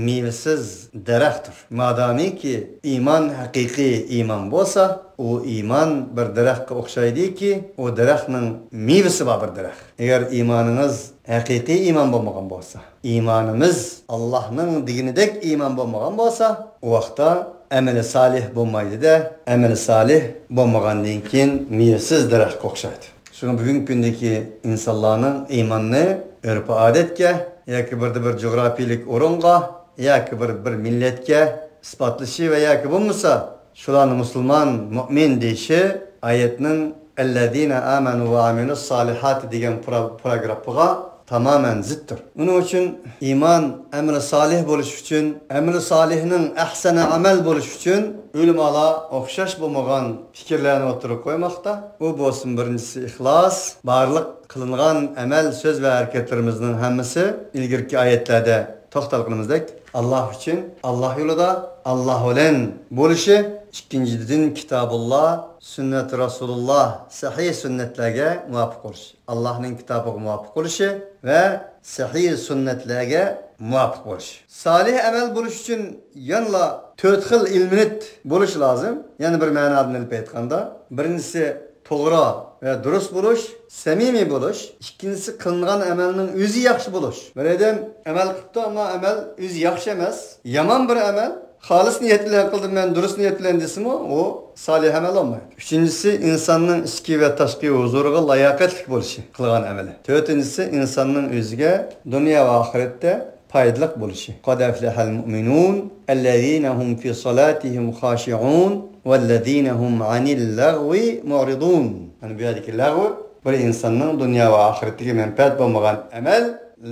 مېۋىسىز دەرەختۇر. مادامىكى ئىمان ھەقىقىي ئىمان بولسا، ئۇ ئىمان بىر دەرەخكە ئوخشايدۇكى، ئۇ دەرەخنىڭ مېۋىسى بار بىر دەرەخ. ئەگەر ئىمانىڭىز ھەقىقىي ئىمان بولمىغان بولسا، ئىمانىمىز ئاللاھنىڭ دېگىنىدەك ئىمان بولمىغان بولسا، ئۇ ۋاقىتتا ئەمەلى سالىھ بولمايدۇ-دە، ئەمەلى سالىھ بولمىغاندىن كېيىن مېۋىسىز دەرەخكە ئوخشايدۇ. شۇڭا بۈگۈنكى كۈندىكى ئىنسانلارنىڭ ئىماننى ئۆرپ-ئادەتكە ياكى بىردە بىر جۇغراپىيىلىك ئورۇنغا ياكى بىر، بىر مىللەتكە ئىسپاتلىشى ۋە ياكى بولمىسا شۇلارنى مۇسۇلمان، مۇئمىن دېيىشى ئايەتنىڭ ئەللەزىنە ئامەنۇ ۋە ئامىلۇس سالىھاتى دېگەن پرا-، پاراگرافىغا تامامەن زىتتۇر. ئۇنىڭ ئۈچۈن ئىمان ئەمىلى سالىھ بولۇش ئۈچۈن، ئەمىلى سالىھنىڭ ئەھسەنە ئەمەل بولۇش ئۈچۈن ئۆلىمالار ئوخشاش بولمىغان پىكىرلەرنى ئوتتۇرىغا قويماقتا. ئۇ بولسۇن، بىرىنچىسى ئىخلاس، بارلىق قىلىنغان ئەمەل، سۆز ۋە ھەرىكەتلىرىمىزنىڭ ھەممىسى ئىلگىرىكى ئايەتلەردە توختالغىنىمىزدەك، ئاللاھ ئۈچۈن، ئاللاھ يولىدا، ئاللاھ بىلەن بولۇشى. ئىككىنچىدىن، كىتابۇللاھ، سۈننەت رەسۇلۇللاھ، سەھىھ سۈننەتلەرگە مۇۋاپىق بولۇشى، ئاللاھنىڭ كىتابىغا مۇۋاپىق بولۇشى ۋە سەھىھ سۈننەتلەرگە مۇۋاپىق بولۇشى. سالىھ ئەمەل بولۇش ئۈچۈن يەنىلا تۆت خىل ئېلېمېنت بولۇشى لازىم. يەنە بىر مەنادىن ئېلىپ ئېيتقاندا، بىرىنچىسى توغرا ۋە دۇرۇس بولۇش، سەمىمىي بولۇش. ئىككىنچىسى، قىلىنغان ئەمەلنىڭ ئۆزى ياخشى بولۇش. بىر ئادەم ئەمەل قىپتۇ، ئەمما ئەمەل ئۆزى ياخشى ئەمەس، يامان بىر ئەمەل، خالىس نىيەت بىلەن قىلدىم مەن، دۇرۇس نىيەت بىلەن دېسىمۇ، ئۇ سالىھ ئەمەل بولمايدۇ. ئۈچىنچىسى، ئىنساننىڭ ئىچكى ۋە تاشقى ھۇزۇرىغا لاياقەتلىك بولۇشى، قىلغان ئەمىلى. تۆتىنچىسى، ئىنساننىڭ ئۆزىگە دۇنيا ۋە ئاخىرەتتە پايدىلىق بولۇشى. قد أفلح المؤمنون الذين هم في صلاتهم خاشعون والذين هم عن اللغو معرضون. مانا بۇ يەردىكى لەغۋ بىر ئىنساننىڭ دۇنيا ۋە ئاخىرەتتىكى مەنپەئەت بولمىغان ئەمەل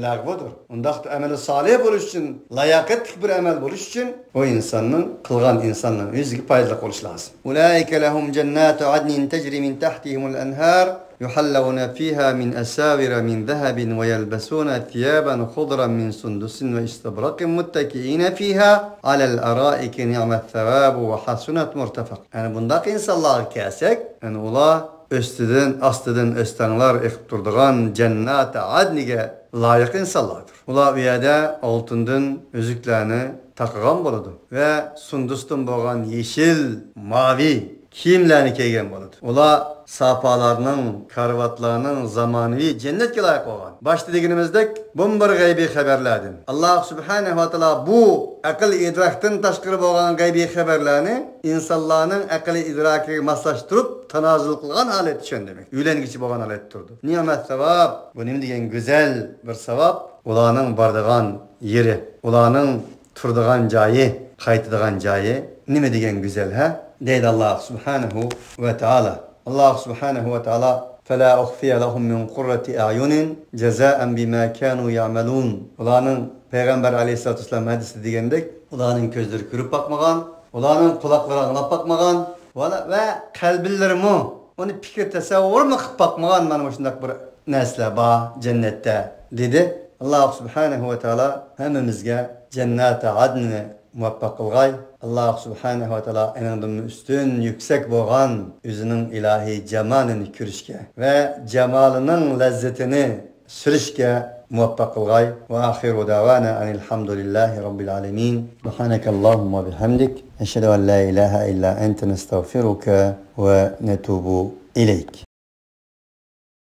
لەغۋىدۇر. ئۇنداقتا ئەمەلى سالىھ بولۇش ئۈچۈن، لاياقەتلىك بىر ئەمەل بولۇش ئۈچۈن ئۇ ئىنساننىڭ، قىلغان ئىنساننىڭ ئۆزىگە پايدىلىق بولۇشى لازىم. أولئك لهم جنات عدن تجري من تحتهم الأنهار يحلون فيها من أساور من ذهب ويلبسون ثيابا خضرا من سندس واستبرق متكئين فيها على الأرائك نعم الثواب وحسنت مرتفقا. يەنى بۇنداق ئىنسانلارغا كەلسەك، يەنى ئۇلار ئۈستىدىن، ئاستىدىن ئۆستەڭلار ئېقىپ تۇرىدىغان جەنناتى ئەدنىگە لايىق ئىنسانلاردۇر. ئۇلار ئۇ يەردە ئالتۇندىن ئۈزۈكلەرنى تاقىغان بولىدۇ ۋە سۇندۇستىن بولغان يېشىل، ماۋى كىيىملەرنى كىيگەن بولىدۇ. ئۇلار ساپالارنىڭ، كارىۋاتلارنىڭ زامانىۋى جەننەتكە لايىق بولغان. باشتا دېگىنىمىزدەك، بۇمۇ بىر غەيبىي خەۋەرلەردىن. ئاللاھ سۇبھانەھۇ ۋە تائالا بۇ ئەقىل ئىدراكتىن تاشقىرى بولغان غەيبىي خەۋەرلەرنى ئىنسانلارنىڭ ئەقىل ئىدراكىغا ماسلاشتۇرۇپ تانازۇل قىلغان ھالەتتە چۈشەندۈرمەك. يۆلەنگۈچى بولغان ھالەتتە تۇرىدۇ. نىئمەت ساۋاب. بۇ نېمە دېگەن گۈزەل بىر ساۋاب. ئۇلارنىڭ بارىدىغان يېرى، ئۇلارنىڭ تۇرىدىغان جايى، قايتىدىغان جايى نېمە دېگەن گۈزەل، ھە؟ دەيدۇ ئاللاھ سۇبھانەھۇ ۋە تائالا. ئاللاھ سۇبھانەھۇ ۋە تائالا، فلا أخفي لهم من قرة أعين جزاء بما كانوا يعملون. ئۇلارنىڭ پەيغەمبەر ئەلەيھىسسالاتۇ ۋەسسالام ھەدىسىدە دېگەندەك، ئۇلارنىڭ كۆزلىرى كۆرۈپ باقمىغان، ئۇلارنىڭ قۇلاقلىرى ئاڭلاپ باقمىغان ۋە، ۋە قەلبىلىرىمۇ ئۇنى پىكىر تەسەۋۋۇرمۇ قىلىپ باقمىغان، مانا مۇشۇنداق بىر نەرسىلەر بار جەننەتتە، دېدى. ئاللاھ سۇبھانەھۇ ۋە تائالا ھەممىمىزگە جەننەتى ئادنىنى مۇۋەپپەق قىلغاي. ئاللاھ سۇبھانەھۇ ۋە تائالا ئېنىڭدىنمۇ ئۈستۈن، يۈكسەك بولغان ئۆزىنىڭ ئىلاھىي جامالىنى كۆرۈشكە ۋە جامالىنىڭ لەززىتىنى سۈرۈشكە مۇۋەپپەق قىلغاي. وآخر دعوانا أن الحمد لله رب العالمين. سبحانك اللهم وبحمدك، نشهد أن لا إله إلا أنت، نستغفرك ونتوب إليك.